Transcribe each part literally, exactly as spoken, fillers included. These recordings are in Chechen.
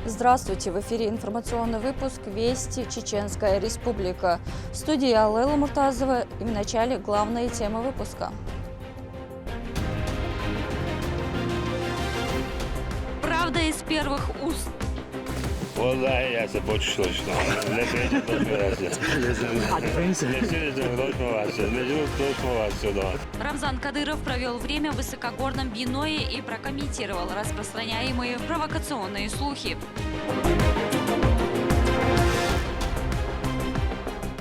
Здравствуйте! В эфире информационный выпуск «Вести. Чеченская Республика». В студии Алла Муртазова. И в начале главные темы выпуска. Правда из первых уст. Валлахи, я забочусь точно. Лезем точно, я Лезем точно, вас сюда. Рамзан Кадыров провёл время в высокогорном Биное и прокомментировал распространяемые провокационные слухи.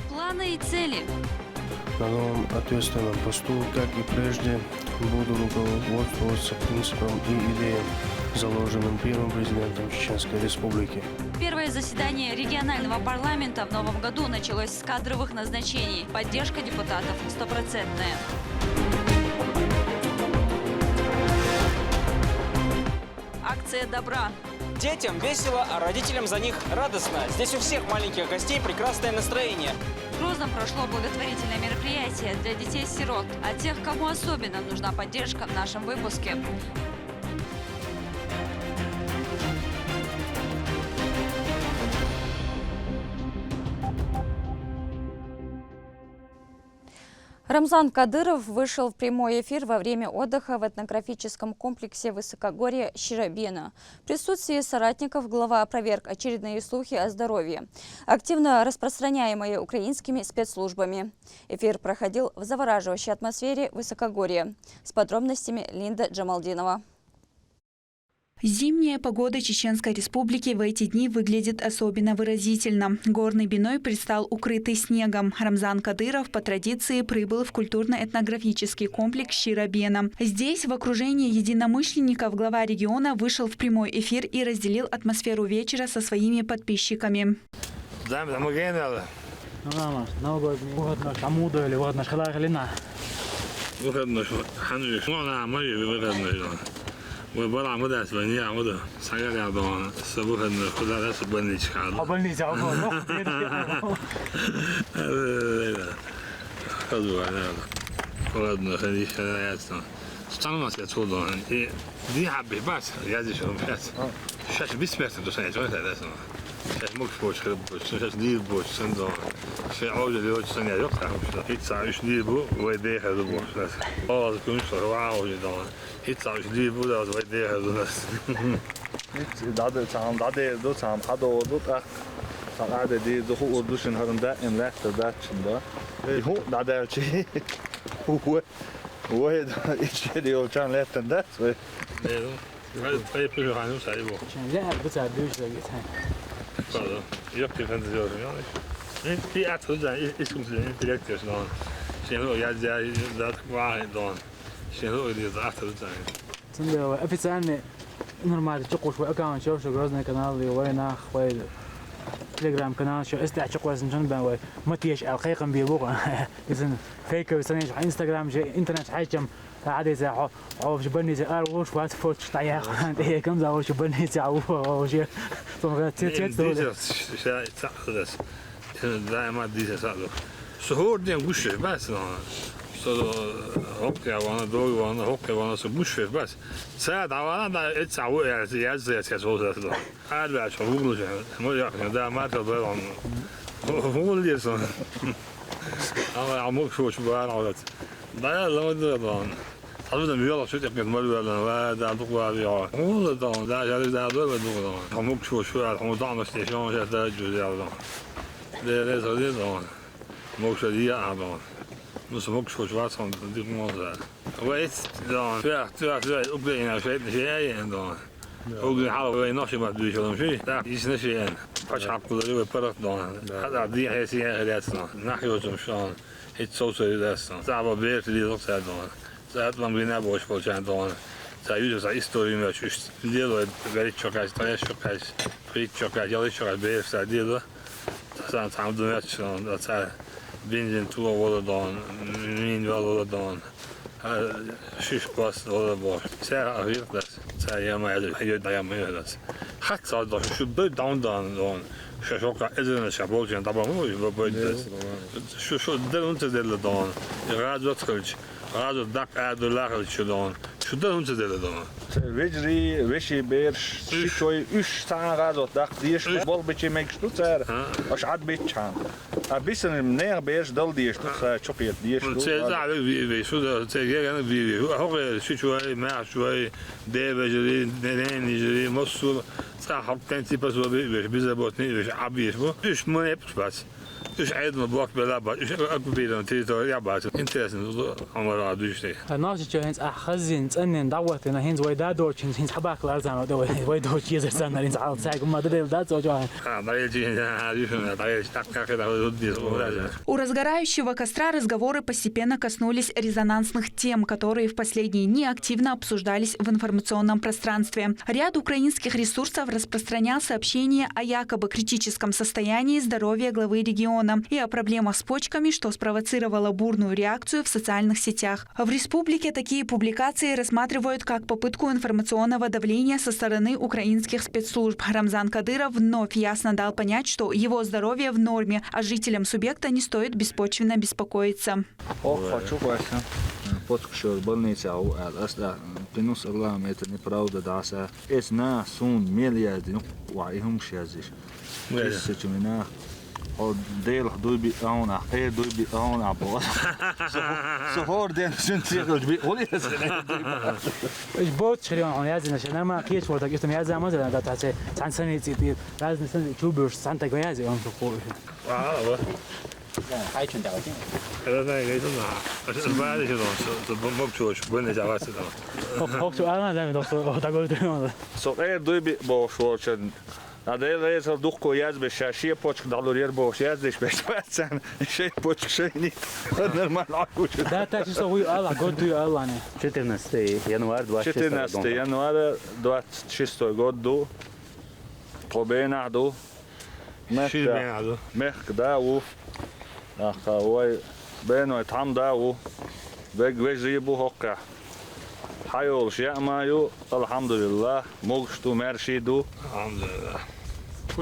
Планы и цели. На новом ответственном посту, как и прежде, буду руководствоваться принципом и идеям, заложенным первым президентом Чеченской Республики. Первое заседание регионального парламента в новом году началось с кадровых назначений. Поддержка депутатов стопроцентная. Акция добра. Детям весело, а родителям за них радостно. Здесь у всех маленьких гостей прекрасное настроение. В Грозном прошло благотворительное мероприятие для детей-сирот, а тех, кому особенно нужна поддержка, в нашем выпуске. Рамзан Кадыров вышел в прямой эфир во время отдыха в этнографическом комплексе высокогорья Ширабена. В присутствии соратников глава опроверг очередные слухи о здоровье, активно распространяемые украинскими спецслужбами. Эфир проходил в завораживающей атмосфере высокогорья. С подробностями Линда Джамалдинова. Зимняя погода Чеченской Республики в эти дни выглядит особенно выразительно. Горный Биной предстал укрытый снегом. Рамзан Кадыров по традиции прибыл в культурно-этнографический комплекс Ширабена. Здесь, в окружении единомышленников, глава региона вышел в прямой эфир и разделил атмосферу вечера со своими подписчиками. Зам, зам, генерал. Ну, нормально. Новогодний. Выходной. Кому-то или выходной школа или на? Выходной. Ханжи. Ну, на, мы выходной. Вы была, мы да, сегодня, мы да. Сагар, я дома. С выходной. Куда да, с больничка. А больница, а, ну, да. Выходной, конечно, ясно. Стану нас я чудо. И ди хабби бас, я здесь он бас. Сейчас бессмертно, то я чего это, да, сама. Сейчас мог больше, сейчас не больше, сан дома. Сейчас уже не очень сан я, ёпта, потому что и ца уж не был, в этой хазу больше. О, закончил, вау, уже дома. И ца уж не был, да, в этой хазу нас. Ит дада, цаам дада, ду цаам хадо, ду так. Цаам дада, ди, ду ху, ду шин харан да, ин лехта да, чин да. И ху, дада, чи. Ху, ху. Ой, да, ичери олчан леттен да, свой. Не, ну, ай, ай, пиру ханю сари бо. Чен, я, бу ца бюш да гит. Пардон. Yok, ти фантазиор, я. Ти, ти ату да, искусственный интеллект, я знал. Чен, ну, я, я, да, так, ва, дон. Чен, ну, или да, ату да. Цунда официальный нормально чукуш вай аккаунт шо, шо Грозный канал, и вай нах, вай Telegram канал, шо эсте чукуш сан чон бан вай. Матеш ал хайкам би буга. Изен фейковый сан, Instagram же, интернет хайчам. Та ади за хо, хо же больница ар вуш ват фот штая. Э, кам за хо же больница, а хо же. Том га те те то. Ша ца дас. Да, ма ди ца до. Сухор ден гуше бас но. Со хокке вана, дог вана, хокке вана, со гуше бас. Ца да вана да, эца во я, я, я, я, со, со, со. Ар да, со, гуглу же. Мо я, да, ма то бе он. Гуглу же, со. Ама, ама, шо, шо, ба, ана, да. Да, я, лама, да, да. Adu da mjöla sut ekmet mal verden, va da duk va ya. Ola da, da, ya, da, da, da, da. Hamuk şu, şu, al, hamuk da, ama işte, şu an, şey, da, cüz ya, da. De, de, sa, de, da. Mok şu, ya, da. Musu mok şu, şu, var, san, dik, mo, da. Wait, da. Tüah, tüah, tüah, ukde, ina, şey, şey, ya, da. Ukde, hala, ve, nasıl, bak, düş, oğlum, şey. Da, işine, şey, yani. Kaç hakları ve para, da. Hadi, diye, şey, şey, ya, da. Nah, yolcum, şu an. Hiç soğuk söylüyorsun. Sabah bir, bir, yok, sen, da. Цаъ ат ламбина бош болчан дон. Цаъ юза цаъ история меч уж. Дело горит чокаш, тая чокаш, прит чокаш, яли чокаш, бер са дело. Цаъ сан цаъ ам думач, цаъ бензин туа вола дон, мин вал вола дон. А шиш класс вола бош. Цаъ авир дас. Цаъ яма яли, хайо да яма яли дас. Хат цаъ дон, шу бе дон дон дон. Шу шока эзена ша болчан, таба му бе дас. Шу шу дер унте дер дон. Радио открыть. ГӀазот даккха арадовла хилча дона. Шу дан хӀунда ца делла дона? Вежарий, веший бераш, ши чой, уьш цхьа а гӀазот даккха дезаш, уьш болх бича мегаш ду цара. А. Аша Ӏад биччахьана. А бисана нехан бераш дала дезаш ду, цхьа чукхета дезаш ду. Церан цӀа вега ве, ве, шу да, церан гергана ве, ве. ХӀокхе ши чой, маьрша чой, ден вежарий, ненан вежарий, массо а цӀа хьокху тен ципа со бе веш, безработный веш, Ӏаб веш бу. Уьш ма эпчу бац. Уьш Ӏедал бохк белла бац, уьш оккупированная территория бац. Интересно, Ӏумар а дуьйш тӀе. Нохчийчоь хӀинца ахь хаззина, цӀаннина дӀагӀоттина, хӀинца вай да доцучу, хӀинца хьабаккхалара царна, вай, вай доцучу езар царна, хӀинца хьал цаьрга ма дан делла дац, оцу хьан. А, дӀаелчи, а, дуьйшина, дӀаелчи, так, так, это вот здесь, вот здесь. У разгорающего костра разговоры постепенно коснулись резонансных тем, которые в последние дни активно обсуждались в информационном пространстве. Ряд украинских ресурсов распространял сообщения о якобы критическом состоянии здоровья главы региона и о проблемах с почками, что спровоцировало бурную реакцию в социальных сетях. В республике такие публикации рассматривают как попытку информационного давления со стороны украинских спецслужб. Рамзан Кадыров вновь ясно дал понять, что его здоровье в норме, а жителям субъекта не стоит беспочвенно беспокоиться. Ох, хочу, Вася. Почкаш больница, а, а, а, пинус, а главное, это неправда, да, са. Эс на сун мел яздина, ва, и хӀумаш яздеш. Тысячами нах. О, Делах дуй би аунах, э, дуй би аунах, бо. Со, со хор ден син цигал би, оли эс. Иш боц чхирион он яздина, ше нормально кеш вот так, истом язда маза, да, та, цхьан санна цӀий, разный санна чубуш, санна так язда, он со хо. А, вот. Хай чун давати. Это на, это на. Это баьриш ду, со, со бо-, мог чуш, больница вац ду. Хок, хок, чу, а, на, да, ми дохтур, о, такой ты, он. Со, э, дуй би, бо, шо, чен. А да, э, со духко язбеш, ша, ши почка дало ер, бо, яздеш, беш, вацан, ши почка, ши ни. Нормально, а кучу. Да, так, что вы, Алла, год дуй, Алла, не. Четырнадцатое января, двадцать шестого года. Четырнадцатое января, двадцать шестой год ду. Тхо бенахь ду. Мехка. Ши бенахь ду. Мехка да ву. Аха, вай беной там да ву. Вег вежарий бу хӀоккхехь. Хьайолуш яа ма ю, алхьамдулиллах, могуш ду, маьрший ду. Алхьамдулиллах.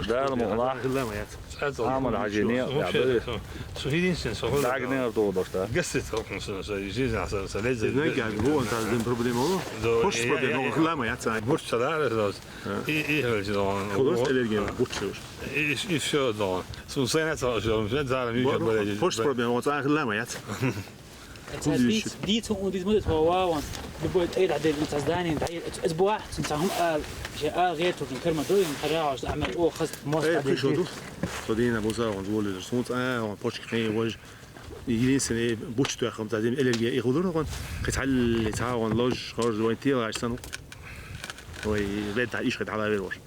Дала мукъ лахь. Амал хьажийне, я, да. Со единственный, со хула. Дагнер ду дош, да. Гасит хоккун со, со, жизнь, со, со, лезет. Знаете, как, вот, там проблема, ну? Да, хош я, проблема, я, ну, я. Хила ма яц. Бурч цадара, со. И, и, хилча догӀун. Хулус аллергия, бурчуш. И, и, и всё догӀун. Сун сайна ца, что, что, зара, мюша, болезнь. Хош проблема, вот, а, хила ма яц. Ца диц, диц, он диц, модец, ва, ва, вон. Любой тӀе дӀаделла, цхьа здание, дӀа, эц, эц бохь, цун цхьа хӀума ала, ше ала гӀертуртун карма дойн, харагӀаш, амел, о, хас, мост, э, дӀаделла. Пришёл, со дина буза, он зволил, сунц, а, он почки хей, вож. Единственный, буч тоьхна, цхьа дина аллергия, их хулур, он, кхы цхьалли, цхьа, он, лож, хорж, вайн тела, аш сан. Ой, вед, иш, хед, хьала вер, вож.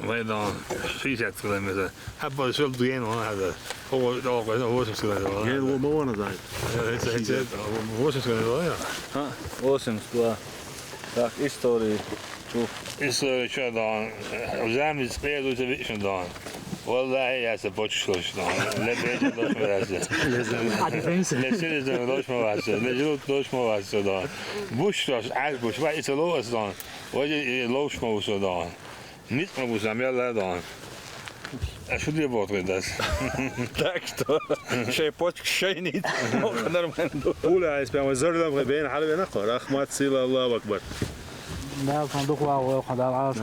Вай дон, шестьдесят километр. Хьаббал шел дуен, он хьада. Хо, хо, хо, восемьдесят километр, он. Ген, хьада. Во, ма вон, знает. Э, это, это, это, восемьдесят километр, он, я. А, восемьдесят два. Так, истории. Чу. История чу дон. Замиц педу те вишен дон. Валлахи, я се почуш дон. Ле бежа дош ма васе. Ле сири дон дош ма васе. Ле жилут дош ма васе дон. Буш дош, аш буш, ва и целовас дон. Вади и лош ма вусо дон. Ниц ма бу замела дон. А шу де бот дас. Так что, шей почк, шей ниц. Нормально. Пуля, ай, прямо зарлам бен, хьалве нахо. Рахмат, сила, Аллаху акбар. Да, хан духла, ва хан дал аш.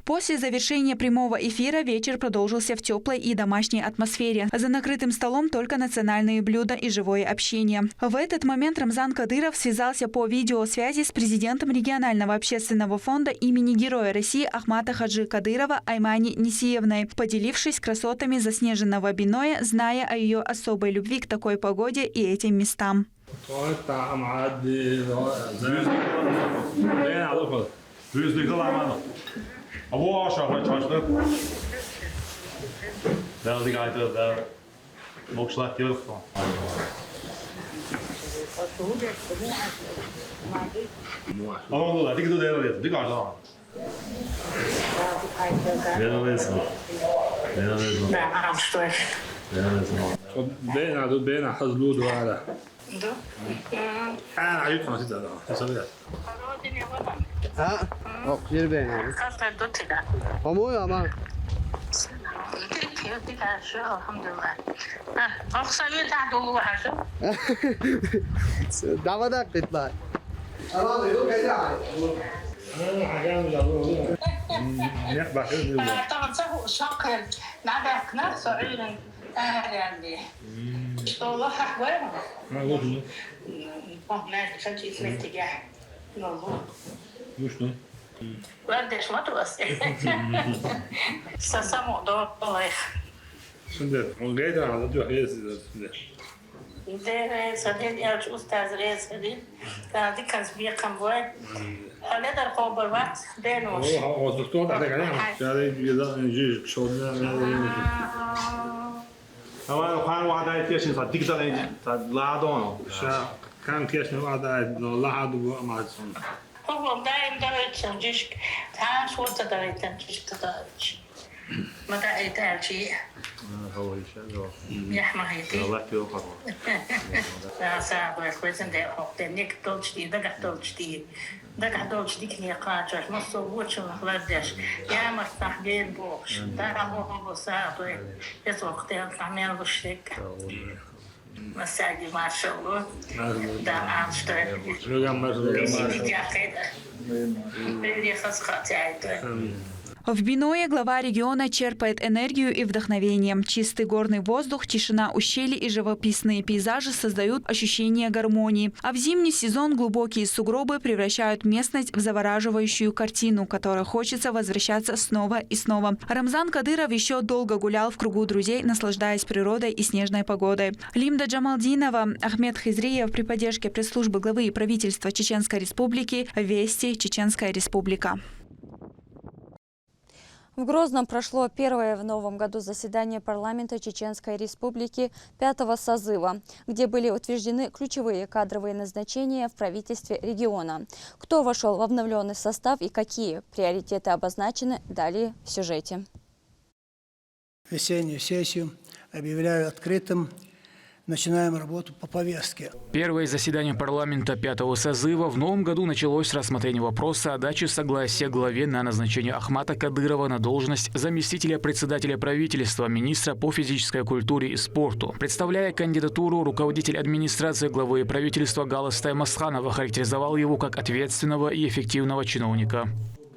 После завершения прямого эфира вечер продолжился в теплой и домашней атмосфере. За накрытым столом только национальные блюда и живое общение. В этот момент Рамзан Кадыров связался по видеосвязи с президентом регионального общественного фонда имени Героя России Ахмата Хаджи Кадырова Аймани Нисиевной, поделившись красотами заснеженного Биноя, зная о её особой любви к такой погоде и этим местам. Бена ду, бена хазлу дуара. Ду? М. А, ают хана сита да. Сита да. А? Ох, жир бена. Как ты тут, да? По-моему, ама. Дика шу, алхьамдулиллахӀ. А, охсалуй тахьдулу хӀажу. Давада кьитла. М, не бахил дила. А, там ца ху-, шакъ, надо к нам, со илин, а, реально. Что, лохах вайма? А, вот, ну. М, похмель, кстати, из метига. Ну, вот. Ну что? Вардеш ма туас. Са само долайх. Сунде, он гайда, а, дё, есть, да, сунде. Де, са ден, я уж устаз рез, ден. Да, диканс бекам вай. Хьаледар хобар вац, ден уж. О, о, доктор, да, да, да. Хай. Я, я, я, я, я, я, я, я, я, я. А. Ава, хан ва дай тешин са дик далай, са ладон. Са кан тешин ва дай, но ладу амазон. Хобам даим давай чан жишк. Та шо та давай чан жишк та давай. Ма та ай та чи. А, хавай ша, да. Я ма хай ти. Аллах кё харо. Са, са, бай, хвезен де хок, де ник толчти, да га толчти. Да га толчти кни качаш, ма со вочун хладеш. Я ма сах бен бокш. Да га хо хо са, бай. Я со хтен хамел бушек. Масаги, машалло. Да, а что? Жугам машалло. Бисини дякай, да. Привет, хас хатяй, да. В Биное глава региона черпает энергию и вдохновение. Чистый горный воздух, тишина ущелий и живописные пейзажи создают ощущение гармонии. А в зимний сезон глубокие сугробы превращают местность в завораживающую картину, к которой хочется возвращаться снова и снова. Рамзан Кадыров еще долго гулял в кругу друзей, наслаждаясь природой и снежной погодой. Лимда Джамалдинова, Ахмед Хизриев при поддержке пресс-службы главы и правительства Чеченской Республики. Вести, Чеченская Республика. В Грозном прошло первое в новом году заседание парламента Чеченской Республики пятого созыва, где были утверждены ключевые кадровые назначения в правительстве региона. Кто вошел в обновленный состав и какие приоритеты обозначены, далее в сюжете. Весеннюю сессию объявляю открытым. Начинаем работу по повестке. Первое заседание парламента пятого созыва в новом году началось с рассмотрения вопроса о даче согласия главе на назначение Ахмата Кадырова на должность заместителя председателя правительства, министра по физической культуре и спорту. Представляя кандидатуру, руководитель администрации главы и правительства Галастай Масханов охарактеризовал его как ответственного и эффективного чиновника.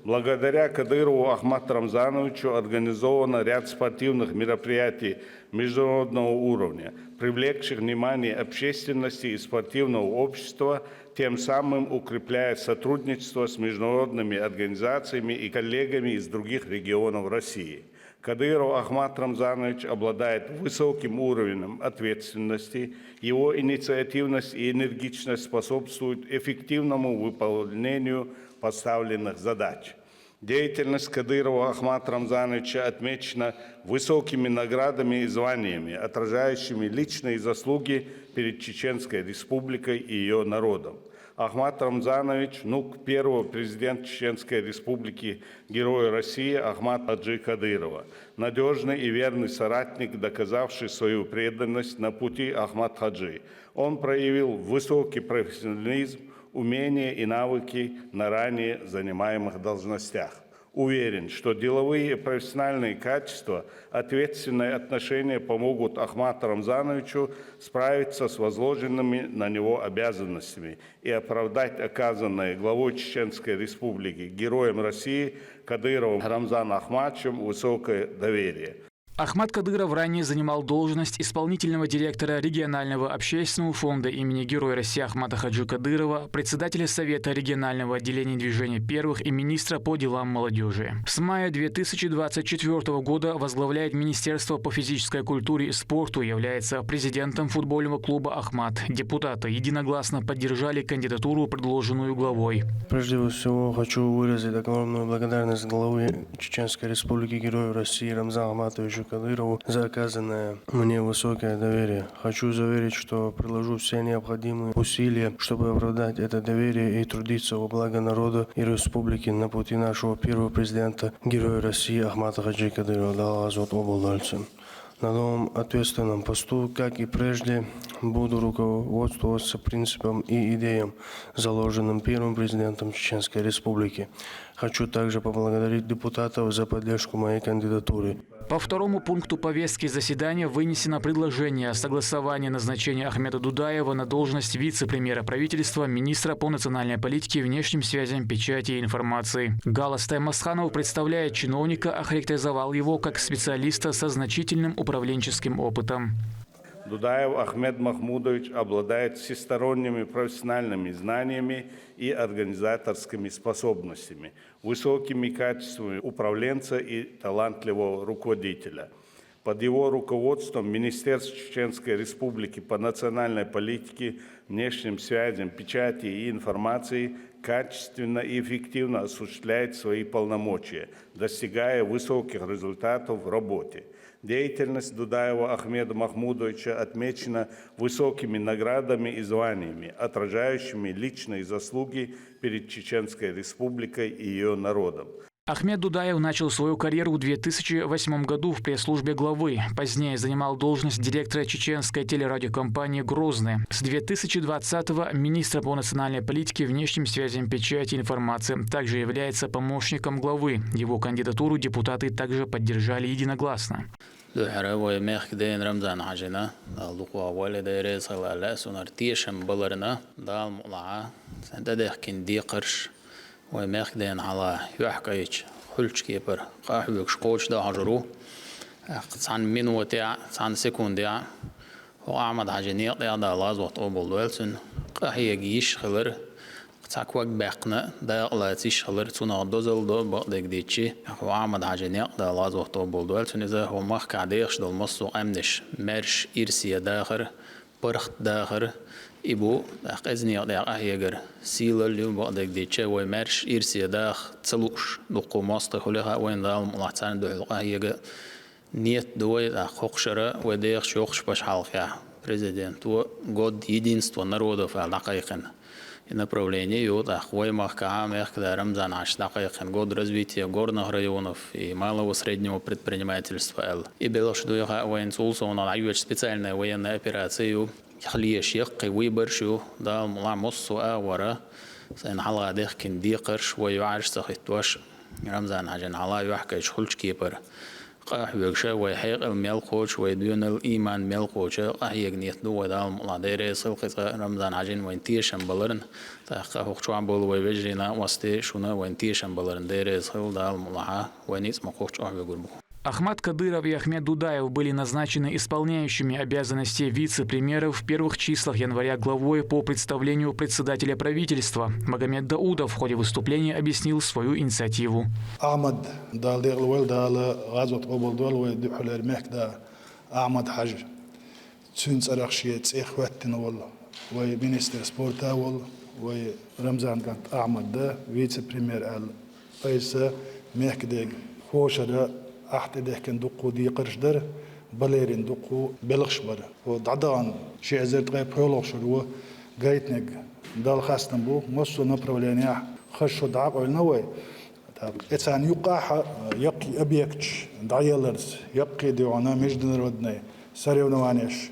Благодаря Кадырову Ахмату Рамзановичу организовано ряд спортивных мероприятий международного уровня, привлекших внимание общественности и спортивного общества, тем самым укрепляя сотрудничество с международными организациями и коллегами из других регионов России. Кадыров Ахмат Рамзанович обладает высоким уровнем ответственности, его инициативность и энергичность способствуют эффективному выполнению поставленных задач. Деятельность Кадырова Ахмата Рамзановича отмечена высокими наградами и званиями, отражающими личные заслуги перед Чеченской Республикой и ее народом. Ахмат Рамзанович — внук первого президента Чеченской Республики, Героя России Ахмат Хаджи Кадырова, надежный и верный соратник, доказавший свою преданность на пути Ахмат Хаджи. Он проявил высокий профессионализм, умения и навыки на ранее занимаемых должностях. Уверен, что деловые и профессиональные качества, ответственное отношение помогут Ахмату Рамзановичу справиться с возложенными на него обязанностями и оправдать оказанное главой Чеченской Республики, Героем России Кадыровым Рамзаном Ахматовичем высокое доверие. Ахмат Кадыров ранее занимал должность исполнительного директора регионального общественного фонда имени Героя России Ахмата Хаджи Кадырова, председателя Совета регионального отделения Движения первых и министра по делам молодежи. С мая две тысячи двадцать четвёртого года возглавляет Министерство по физической культуре и спорту, является президентом футбольного клуба «Ахмат». Депутаты единогласно поддержали кандидатуру, предложенную главой. Прежде всего, хочу выразить огромную благодарность главы Чеченской Республики, Герою России Рамзану Ахматовичу Кадырову за оказанное мне высокое доверие. Хочу заверить, что приложу все необходимые усилия, чтобы оправдать это доверие и трудиться во благо народа и республики на пути нашего первого президента, Героя России Ахмата Хаджи Кадырова. Дала газот обладальцем. На новом ответственном посту, как и прежде, буду руководствоваться принципом и идеям, заложенным первым президентом Чеченской Республики. Хочу также поблагодарить депутатов за поддержку моей кандидатуры. По второму пункту повестки заседания вынесено предложение о согласовании назначения Ахмеда Дудаева на должность вице-премьера правительства, министра по национальной политике, внешним связям, печати и информации. Галастай Масханов представляет чиновника, охарактеризовал его как специалиста со значительным управленческим опытом. Дудаев Ахмед Махмудович обладает всесторонними профессиональными знаниями и организаторскими способностями, высокими качествами управленца и талантливого руководителя. Под его руководством Министерство Чеченской Республики по национальной политике, внешним связям, печати и информации качественно и эффективно осуществляет свои полномочия, достигая высоких результатов в работе. Деятельность Дудаева Ахмеда Махмудовича отмечена высокими наградами и званиями, отражающими личные заслуги перед Чеченской Республикой и ее народом. Ахмед Дудаев начал свою карьеру в две тысячи восьмом году в пресс-службе главы. Позднее занимал должность директора чеченской телерадиокомпании «Грозный». С две тысячи двадцатого министра по национальной политике, внешним связям, печати и информации. Также является помощником главы. Его кандидатуру депутаты также поддержали единогласно. Дуьххьара вай мехкден Рамзан-Хьажина, Дала дукха вахавойла, Дела реза хилва аьлла, сунара тешам баларна, Дала мукъалахь, царна тӀадехкина декхарш, вай мехкден хьала юьхькӀайча, хуьлучу кепара къахьоьгуш кхочушдан хьожур ву. ТӀаккха цхьана миноте а, цхьана секунде а хӀокху Ахьмад-Хьаьжин некъа тӀехь Дала гӀазот къобалдойла цуьнан, къахьега йиш хилар, цхьа ког баьккхина дакъа лаца йиш хилар, цунах дозалла до, бакъдерг дийцича, хӀокху Ахьмад-Хьаьжин некъа Дала гӀазот къобалдойла цуьнан, иза хӀокху махкахь дехаш долу массо а къаьмнаш маьрша ирсе дахар, паргӀат дахар, и бу, тӀаккха иза некъа тӀехь къахьегар сийлалла ю, бакъдерг дийцича, вай маьрша ирсе даха ца лууш дуккха мостагӀий хуьлий хаьа вайна, Дала мукъалахь, царна дуьхьал къахьега нийят ду вай, тӀаккха хӀокху шарахь вай дехаш йолчу пачхьалкхехь президенто «Год единства народов» аьлла дӀакхайкхина. И направление ю, тӀаккха вай махкахь а мехкда Рамзан-Хьаьжас дӀакхайкхина «Год развития горных районов и малого среднего предпринимательства» аьлла. И белхаш ду и хаьа вайна, цул совнаха дӀайоьдуш специальная военная операция ю. Леш яккхий выборш ю, Дала мукъалахь, массо а агӀора сайна хьалха дехкина декхарш вай юьхьӀаьржа ца хӀиттош, Рамзан-Хьаьжин хьала юьхькӀайча, хуьлучу кепара къахьоьгуш, вай хьекъал мел кхочуш, вай доьналла, иман мел кхочуш къахьега нийят ду вай, Дала мукъалахь. Дела реза хила кхин цкъа Рамзан-Хьаьжин вайна тешам баларна, тӀаккха хӀокху чохь болу вай вежарий, накъостий, шуна вайна тешам баларна Дела реза хила, Дала мукъалахь, вай ницкъ ма-кхоччу къахьоьгур бу. Ахмат Кадыров и Ахмед Дудаев были назначены исполняющими обязанности вице-премьеров в первых числах января главой по представлению председателя правительства. Магомед Даудов в ходе выступления объяснил свою инициативу. Ахьмад, Дала декъала войла, Дала гӀазот къобалдойла вай дуьххьарлера мехкда Ахьмад-Хьаьжа. Цуьнан цӀарах шен цӀе хӀоьттина волу вай министр спорта волу вай Рамзан-кӀант Ахьмад да вице-премьер аьлла. Айса мехкдерг хӀокху шарахь ахь тӀедехкина дуккха декхарш дара, балерина дуккха белхаш бара. ХӀокху дӀадахана ши эзар ткъе пхоьалгӀа шо ву гайтинарг, Далла хастам бу, массо а направлениехь хаза шо дӀакъевлина вай. ТӀаккха царна юккъехь а яккхий объекташ дӀаелларца, яккхий, дуьйна, международный соревнованеш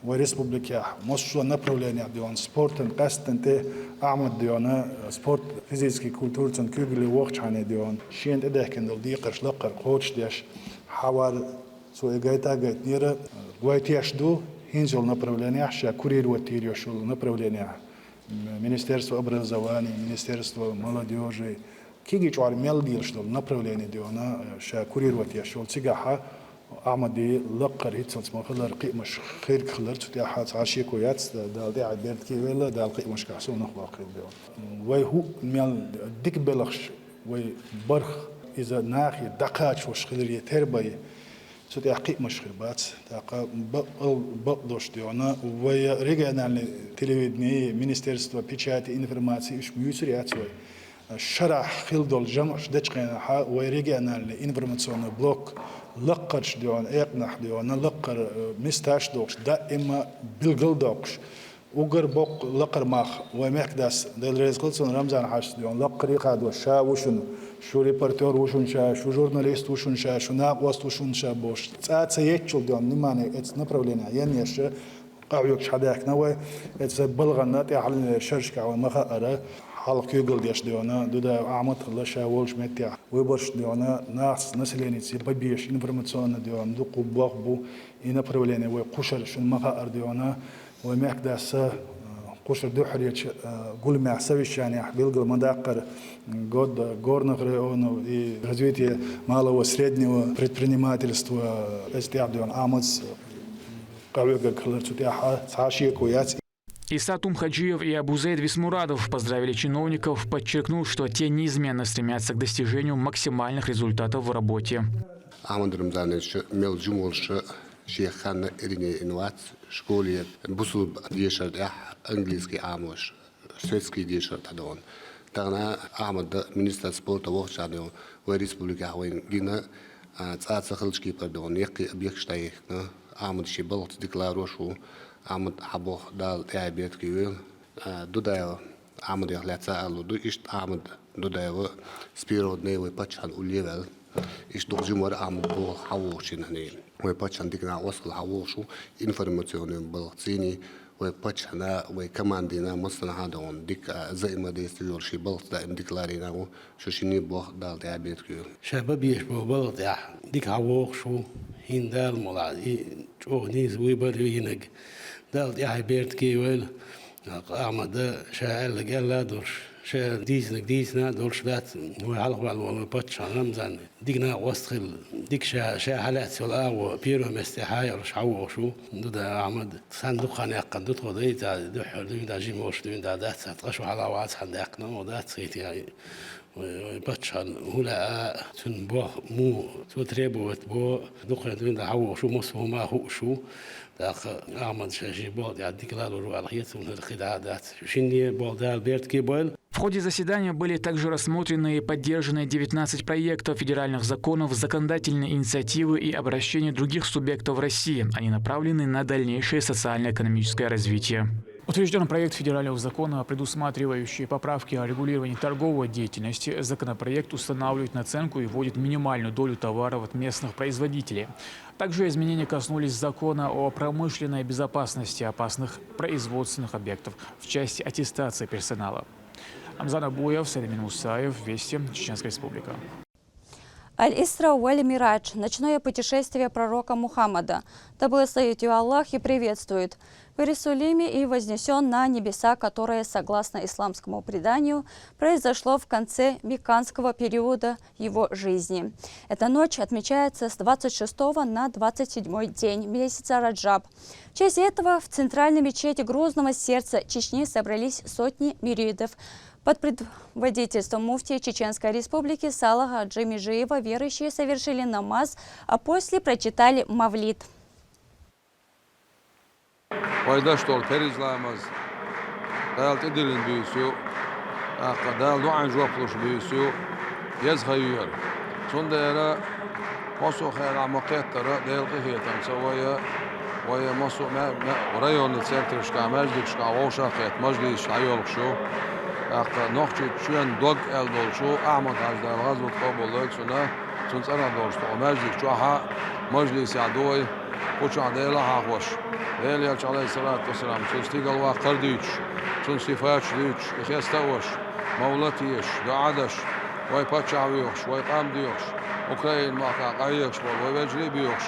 вай республикехь массо а направлениехь, дуьйна, спортан къаьсттина тӀе Ахьмад, дуьйна, спорт, физический культура цуьнан куьйгалле вахчахьана, дуьйна, шена тӀедехкина долу декхарш лаккхара кхочушдеш, хьавар, цо и гайта а гайтинера, гой теш ду хӀинца йолу направлениехь, ша курировать йийр йолуш йолу направлениехь. Министерство образования, Министерство молодёжи, кегий чкъор мел лелаш долу направление, дуьйна, ша курировать еш йолу, цигахь Ахьмаде лаккхара хӀинццалц ма-хиллара кхиамаш хирг хилар, цу тӀехь цхьа шеко яц, Дала тӀаьхье беркате йойла, Дала кхиамашкахь совнах ваккхийла, дуьйна. Вай хӀуъа мел дика белхаш, вай барх иза нахе дӀакхачош хиларе терра бен, цу тӀехь кхиамаш хир бац. ТӀаккха бакъ-, бакъдолуш, дуьйна, вай региональный телевидение, Министерство печати и информации, уьш ма юьйцур яц вай. Шарахь хилла долу жамӀаш дечу хенахь вай региональный информационный блок лаккхарчу, дуьйна, экъанехь, дуьйна, лаккхара, э, месташ а дохуш, даима билгал а доккхуш, Уггар боккха лакхара мах вай мехкдас, Дала реза хилва цунна, Рамзан-Хьажас, дий хьона, лакхара хадош, ша ва шуна, шу репортёр ва шуна ша, шу журналист ва шуна ша, шу накъост ва шуна ша бохуш. ЦӀа ца еттачул, дий хьона, внимание эцу направленехь енна еш, къахьоьгуш хьадаьхкина вай, эцу балхана тӀаьхьаллин шерашкахь вай ма хаъара, хьалха куьйгалла деш, дий хьона, Дудаев Ахьмад хилла ша волчу меттехь. Выбораш, дий хьона, нахаца, населеница бан безаш информационно, дий хьона, дукха болх бу, и направление вай кхушара шуна ма хаъара, дий хьона, вай мехкдас, а, кхушара дуьххьаречу, а, гуламехь, совещанехь билгал ма даккхара, год-, горных районов и развитие малого, среднего предпринимательства, эцу тӀехь, дий хьона, Ахьмадас къахьоьгург хилар, цу тӀехь цхьа а шеко яц. Иса Тумхаджиев и Абузейд Висмурадов поздравили чиновников, подчеркнув, что те неизменно стремятся к достижению максимальных результатов в работе. Ахьмад Рамзанович мел жима волуш шех ханна ирина вац, школе бусулба дешар тӀехь английский Ӏамош, светский дешар тӀехь догӀун. Тахана Ахьмад министр спорта вахча, дий хьона, вай республикехь вайна гина, а, цӀа ца хилча кепара, дий хьона, яккхий объекташ дӀаяьхкина. Ахьмад шен балхаца дика ларош ву. Ахьмад, хьан болх Дала тӀаьхье беркате йойла. А, Дудаев Ахьмадах лаьцна а алур ду, иштта Ахьмад Дудаев с первого дня вай паччахьна улле а ваьлла. Иштта дукха жима вара Ахьмад боху хьан вогӀучу хенахь. Вай паччахьна дика накъост хилла хьан вогӀуш ву, информационный балхаца а, вай паччахьна, вай командина массанхьа а, дий хьона, дика, а, взаимодействие йолуш, шен балхаца даим дика ларийна ву. Шу шинна а болх Дала тӀаьхье беркате йойла. Ша бан безаш болу балха тӀехь дика хьан вогӀуш ву, хӀинца Дала мукъалахь, и чӀогӀа нийса выбор ю йинарг. Дала тӀаьхье беркате йойла. Ахьмада ша аьлларг аьлла а долуш, ша дийцинарг дийцина а долуш дац, вай хьалха ваьлла волу вай паччахьан Рамзан дика накъост хилла, дика ша, ша хьалаьцна йолу агӀо первом месте хьан йолуш хьан вогӀуш ву Дудаев Ахьмад. Цхьана дукха хан яьккхина ду тхо, дайта дуьххьара дуьйна жима волуш дуьйна дац, ткъа шу хьалха вац хьан даьккхина, ма дац хӀетте. Вай, вай паччахьна хӀун лаьа, цуьнан болх муха цо требовать бо, дукха дуьйна хьан вогӀуш ву, массо а хӀума хууш ву. ТӀаккха Ахьмад ша шен болх тӀехь дика лалур ву аьлла хета суна, хӀара кхидӀа а дац. Шинне а болх Дала беркате бойла. В ходе заседания были также рассмотрены и поддержаны девятнадцать проектов федеральных законов, законодательные инициативы и обращения других субъектов России. Они направлены на дальнейшее социально-экономическое развитие. Утверждён проект федерального закона, предусматривающий поправки о регулировании торговой деятельности. Законопроект устанавливает наценку и вводит минимальную долю товаров от местных производителей. Также изменения коснулись закона о промышленной безопасности опасных производственных объектов в части аттестации персонала. Амзан Абуев, Салимин Мусаев, Вести, Чеченская Республика. Аль-Исра валь Мирадж, ночное путешествие пророка Мухаммада, да благословит его Аллах и приветствует, в Иерусалиме и вознесён на небеса, которое, согласно исламскому преданию, произошло в конце мекканского периода его жизни. Эта ночь отмечается с двадцать шестого на двадцать седьмой день месяца Раджаб. В честь этого в центральной мечети Грозного сердца Чечни собрались сотни мюридов. Под предводительством муфтия Чеченской Республики Салаха Хаджи Межиева верующие совершили намаз, а после прочитали мавлид. Вай деш долу парз-ламаз Дала тӀедиллина буьйса ю, тӀаккха Дала доӀанна жоп луш буьйса ю, еза хан ю хӀара. Цундела массо а хенахь ма кхеттара Делан къинхетамца вай, вай массо а ма-, ма-, районный центрашкахь, маьждигашкахь вовшах а кхетта мажлисаш дӀайоьлхуш ю. ТӀаккха Нохчийчоьнан дог аьлла долчу Ахьмад-Хьаьжа, Дала гӀазот къобалдойла цуьнан, цуьнан цӀарах долчу тхо маьждиг чохь а мажлисехь ду вай, кху чохь Дела а хьахош, Делан Элча, Ӏалайхиссалату вассалам, цуьнан стигалваккхар дуьйцуш, цуьнан сифаташ дуьйцуш, и хеста а ош, мавлид а еш, доӀа деш, вай паччахь воьхуш, вай къам доьхуш, Украина махкахь къахьоьгуш болу вай вежарий а боьхуш,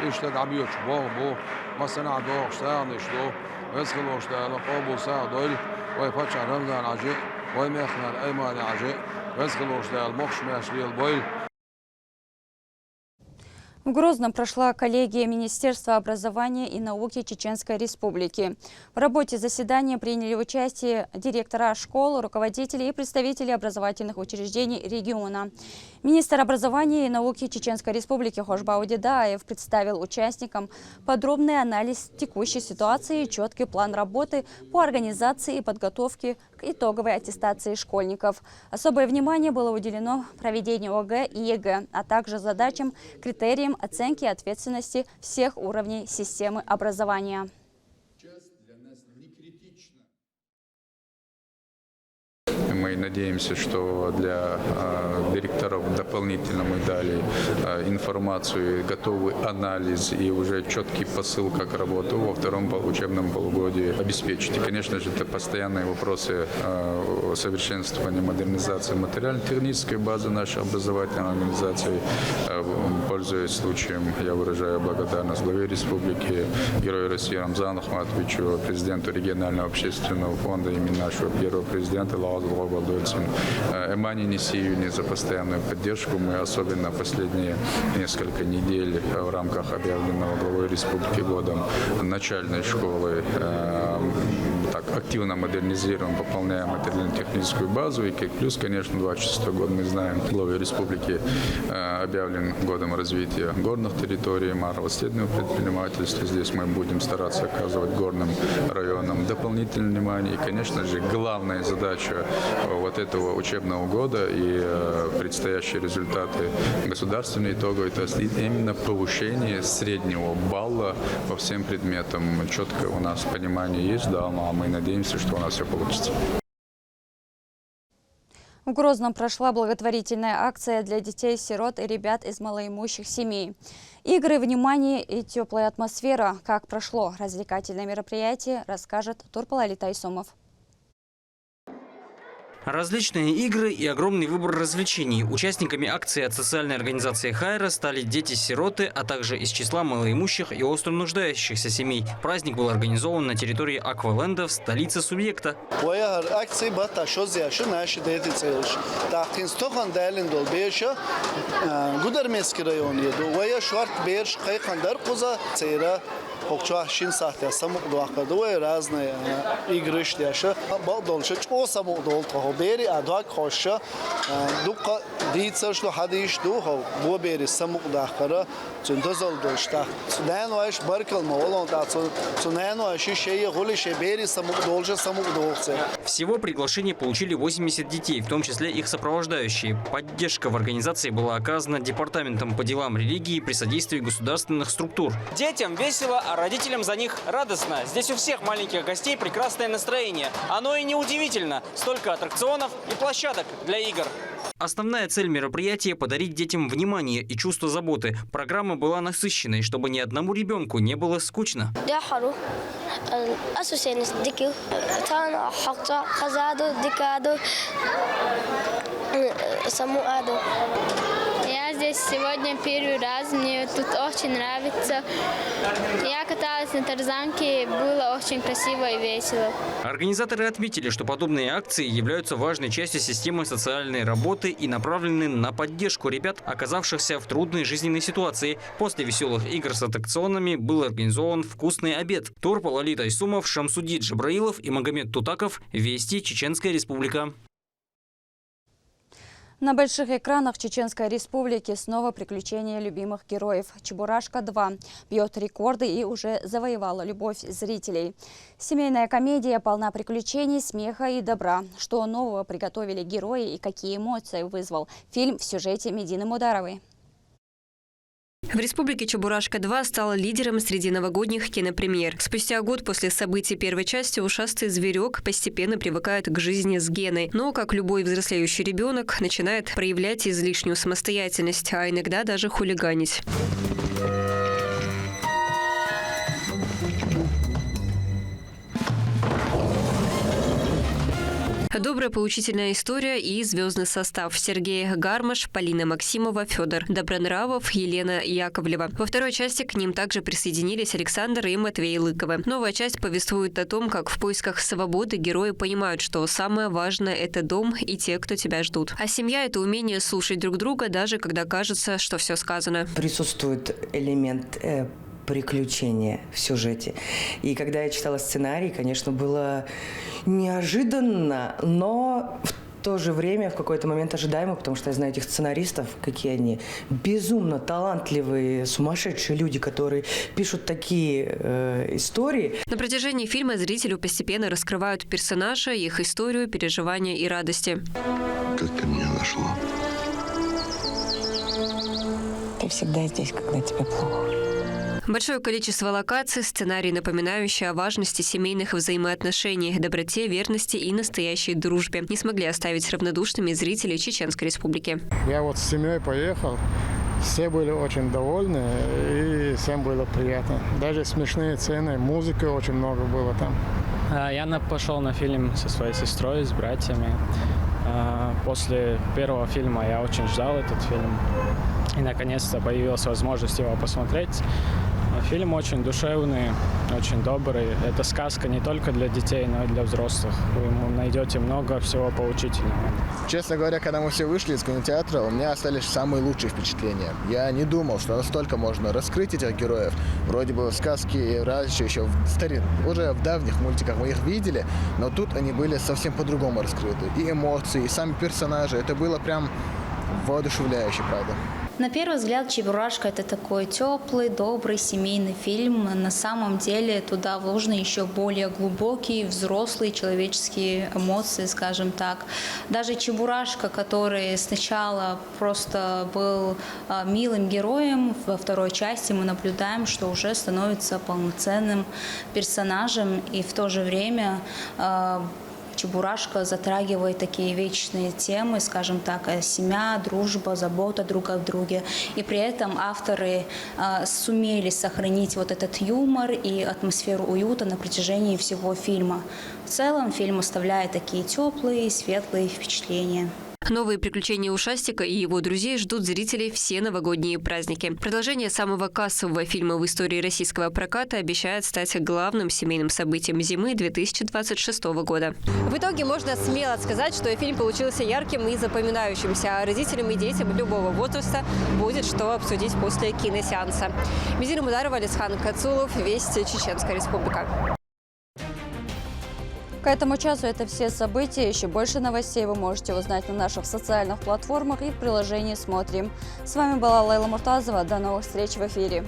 иштта дӀабоьдуш болх бу, массанхьа догӀуш сагӀанаш ду, Веза хилла волчу Дала къобал сагӀа дойла вай паччахьан Рамзан-Хьаьжин а, вай мехкан Аймани-Хьаьжин а, Веза хилла волчу Дала мохк-маьрша лелабойла. В Грозном прошла коллегия Министерства образования и науки Чеченской Республики. В работе заседания приняли участие директора школ, руководители и представители образовательных учреждений региона. Министр образования и науки Чеченской Республики Хошбау Дедаев представил участникам подробный анализ текущей ситуации и чёткий план работы по организации и подготовке к итоговой аттестации школьников. Особое внимание было уделено проведению ОГЭ и ЕГЭ, а также задачам, критериям оценки ответственности всех уровней системы образования. Мы надеемся, что для э, директоров дополнительно мы дали э, информацию, готовый анализ и уже четкий посыл, как работу во втором пол- учебном полугодии обеспечить. И, конечно же, это постоянные вопросы э, совершенствования, модернизации материально-технической базы наших образовательных организаций. Э, Пользуясь случаем, я выражаю благодарность главе республики, Герою России Рамзану Ахматовичу, президенту регионального общественного фонда имени нашего первого президента Лауза Лобалдольцин, э, Эмани Несиевне за постоянную поддержку. Мы особенно последние несколько недель в рамках объявленного главой республики годом начальной школы э, так активно модернизируем, пополняем материально-техническую базу. И как плюс, конечно, двадцать шестой год, мы знаем, главой республики э, объявлен годом развития горных территорий, малого и среднего предпринимательства. Здесь мы будем стараться оказывать горным районам дополнительное внимание. И, конечно же, главная задача э, вот этого учебного года и э, предстоящие результаты государственного итога, это именно повышение среднего балла по всем предметам. Четко у нас понимание есть, да, но мы надеемся, что у нас все получится. В Грозном прошла благотворительная акция для детей-сирот и ребят из малоимущих семей. Игры, внимание и теплая атмосфера. Как прошло развлекательное мероприятие, расскажет Турпал Алитай Сомов. Различные игры и огромный выбор развлечений. Участниками акции от социальной организации «Хайра» стали дети-сироты, а также из числа малоимущих и остро нуждающихся семей. Праздник был организован на территории акваленда в столице субъекта. Вай гьар акци бата шозъяшу наши дети целыш. Тахтин стохан дайлин дол беша Гудармеский район еду. Вай шварт берш кайхан дар куза цейра. Хокчуах шин сахтя самук дуахкада вай разные игрыш дяша. Бал долша чо самук дол тохо бери адвак хоша. Дукка дийцаршлу хадиш ду хо бо бери самук дахкара. Цун дозал долшта. Цу нэн вайш баркал ма олон та цу цу нэн вайши шея гули ше бери самук долша самук долце. Всего приглашение получили восемьдесят детей, в том числе их сопровождающие. Поддержка в организации была оказана Департаментом по делам религии при содействии государственных структур. Детям весело, а родителям за них радостно. Здесь у всех маленьких гостей прекрасное настроение. Оно и не удивительно. Столько аттракционов и площадок для игр. Основная цель мероприятия — подарить детям внимание и чувство заботы. Программа была насыщенной, чтобы ни одному ребенку не было скучно. Дяхару. Асусенис дикил. Тан хакца хазаду дикаду. Самуаду. Я здесь сегодня первый раз. Мне тут очень нравится. Я каталась на тарзанке. Было очень красиво и весело. Организаторы отметили, что подобные акции являются важной частью системы социальной работы и направлены на поддержку ребят, оказавшихся в трудной жизненной ситуации. После веселых игр с аттракционами был организован вкусный обед. Турпал Алитай Сомов, Шамсудин Джабраилов и Магомед Тутаков. Вести, Чеченская Республика. На больших экранах Чеченской Республики снова приключения любимых героев. «Чебурашка два» бьет рекорды и уже завоевала любовь зрителей. Семейная комедия полна приключений, смеха и добра. Что нового приготовили герои и какие эмоции вызвал фильм, в сюжете Медины Мударовой. В республике «Чебурашка два» стала лидером среди новогодних кинопремьер. Спустя год после событий первой части ушастый зверек постепенно привыкает к жизни с Геной. Но, как любой взрослеющий ребенок, начинает проявлять излишнюю самостоятельность, а иногда даже хулиганить. Добрая поучительная история и звездный состав: Сергей Гармаш, Полина Максимова, Федор Добронравов, Елена Яковлева. Во второй части к ним также присоединились Александр и Матвей Лыковы. Новая часть повествует о том, как в поисках свободы герои понимают, что самое важное — это дом и те, кто тебя ждут. А семья — это умение слушать друг друга, даже когда кажется, что все сказано. Присутствует элемент э, приключения в сюжете. И когда я читала сценарий, конечно, было неожиданно, но в то же время в какой-то момент ожидаемо, потому что я знаю этих сценаристов, какие они безумно талантливые, сумасшедшие люди, которые пишут такие э, истории. На протяжении фильма зрителю постепенно раскрывают персонажа, их историю, переживания и радости. Как ты меня нашла? Ты всегда здесь, когда тебе плохо. Большое количество локаций, сценарий, напоминающий о важности семейных взаимоотношений, доброте, верности и настоящей дружбе, не смогли оставить равнодушными зрителей Чеченской Республики. Я вот с семьей поехал, все были очень довольны и всем было приятно. Даже смешные сцены, музыки очень много было там. А, Я на- пошел на фильм со своей сестрой, с братьями. А, После первого фильма я очень ждал этот фильм. И наконец-то появилась возможность его посмотреть. Фильм очень душевный, очень добрый. Это сказка не только для детей, но и для взрослых. Вы ему найдете много всего поучительного. Честно говоря, когда мы все вышли из кинотеатра, у меня остались самые лучшие впечатления. Я не думал, что настолько можно раскрыть этих героев. Вроде бы в сказке и раньше еще в старин, уже в давних мультиках мы их видели, но тут они были совсем по-другому раскрыты. И эмоции, и сами персонажи. Это было прям воодушевляюще, правда. На первый взгляд Чебурашка — это такой теплый, добрый семейный фильм. На самом деле туда вложены еще более глубокие, взрослые человеческие эмоции, скажем так. Даже Чебурашка, который сначала просто был а, милым героем, во второй части мы наблюдаем, что уже становится полноценным персонажем, и в то же время а, Чебурашка затрагивает такие вечные темы, скажем так, э, семья, дружба, забота друг о друге. И при этом авторы э, сумели сохранить вот этот юмор и атмосферу уюта на протяжении всего фильма. В целом фильм оставляет такие теплые, светлые впечатления. Новые приключения Ушастика и его друзей ждут зрителей все новогодние праздники. Продолжение самого кассового фильма в истории российского проката обещает стать главным семейным событием зимы две тысячи двадцать шестого года. В итоге можно смело сказать, что фильм получился ярким и запоминающимся, а родителям и детям любого возраста будет что обсудить после киносеанса. Мизира Мударова, Алисхан Кацулов, Вести, Чеченская Республика. К этому часу это все события. Еще больше новостей вы можете узнать на наших социальных платформах и в приложении «Смотрим». С вами была Лейла Муртазова. До новых встреч в эфире.